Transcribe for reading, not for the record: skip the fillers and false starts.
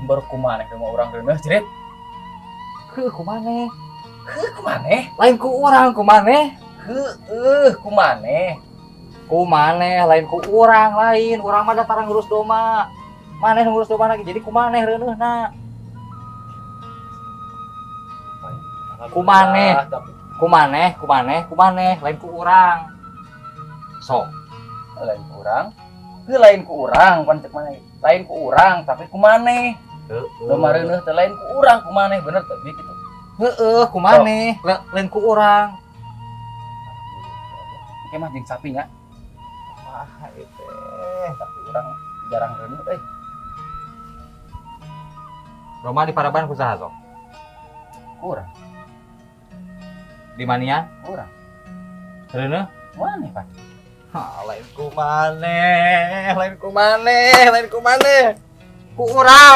Lain baru ku maneh mah urang reuneuh, jerit. Heuh, ku maneh. Heuh, ku maneh. Lain ku urang, ku maneh. Heueuh, ku maneh. Ku maneh, lain ku urang, lain. Urang mah da tara ngurus domba. Maneh ngurus domba lagi, jadi ku maneh reuneuhna. Ku maneh. Tapi Ku maneh, ku maneh, ku maneh, lain ku urang. Sok. Lain ku urang. Heuh, lain ku urang pan cek maneh. Lain ku urang, tapi ku maneh. Domba reuneuh teh lain ku urang, ku maneh, bener teh gitu. Heeh, ku maneh, lain ku urang. Oke mah jeung sapi nya. Wah, itu. Tapi urang jarang reuneuh euy. Domba di paraban ku saha, sok? Kurang. Di manian? Kurang. Reuneuh? Maneh, Pak. Ha, lain ku maneh, lain ku maneh, lain ku maneh. Ku urang.